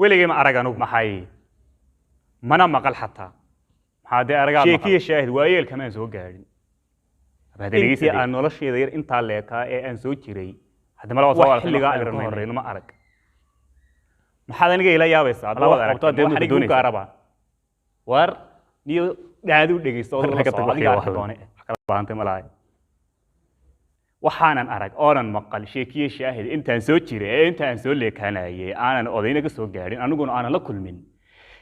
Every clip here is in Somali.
Weligay ma arag anugu. Maxay? Mana maqal xataa. Maxaa dee aragaad maqal? Sheekiya shaahid, waayeelkamaan soo gaadhin. Hadda dhegeysa Intii dee. aan nolosheeda yar intaa leekaa ee aan soo jiray, Hadda ma la soo wax aragtay, xilligaa wax aan ka garanayno. horreyno ma arag. Maxaad aniga ila yaabaysaa? Alla Waad wax aragtay, qabtaa dee wax marka aniga u doonaysa. gaaraba. War niyo, dhaadu dhegeysto oo la Naga tag soco, wax adiga iyo arki wax. doone. Wax kala baahantay ma lahay. Waxaanan arag oonan maqal, sheekiye shaahid, intaan soo jiray ee intaan soo leekaanayay aanan odayna ka soo gaadhin, aniguna aanan la kulmin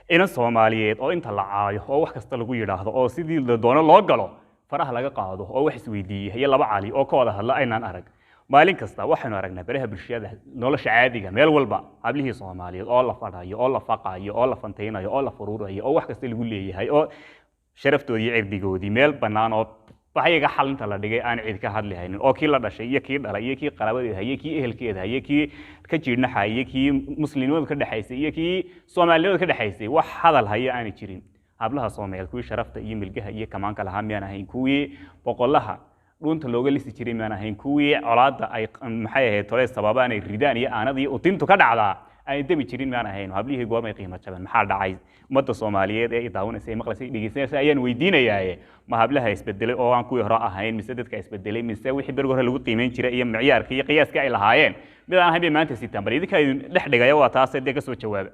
inan Soomaaliyeed oo inta la caayo oo wax kasta lagu yidhaahdo oo sidii la doono loo galo, faraha laga qaado oo wax isweydiiya iyo laba cali oo ka wada hadla aynaan arag. Maalin kasta waxaynu aragnaa baraha bulshada, nolosha caadiga, meel walba hablihii Soomaaliyeed oo la fadhayo oo la faqayo oo la fantaynayo oo la furuurayo oo wax kasta lagu leeyahay oo sharaftoodii iyo cirdigoodii meel bannaan oo waxyaga xalinta la dhigay aan cid ka hadli haynin, oo kii la dhashay iyo kii dhalay iyo kii qarabadeeda iyo kii ehelkeeda iyo kii ka jiidhnaxa iyo kii muslimnimadu ka dhexaysay iyo kii soomaalinimadu ka dhexaysay wax hadal haya aanay jirin. Hablaha Soomaaliyeed kuwii sharafta iyo milgaha iyo kamaanka lahaa miyaan ahayn? Kuwii boqolaha dhuunta looga lisi jiray miyaan ahayn? Kuwii colaadda ay, maxay ahayd, tole sababaan ay ridaan iyo aanada iyo utintu ka dhacdaa aan demi jirin miyaan ahayn? Hablihii goormay qiimo jaban? Maxaa dhacay? Ummadda Soomaaliyeed ee i daawanaysa, ee maqlaysa, ee dhegeysanaysa ayaan weydiinayaaye, ma hablaha isbedelay oo aan kuwii hore ahayn, mise dadka isbedelay, mise wixii berigi hore lagu qiimeyn jiray iyo micyaarka iyo qiyaaska ay lahaayeen mid aan ahayn bay maanta sitaan? Bal idinkaa idin dhex dhigaya, waa taase dee, kasoo jawaaba.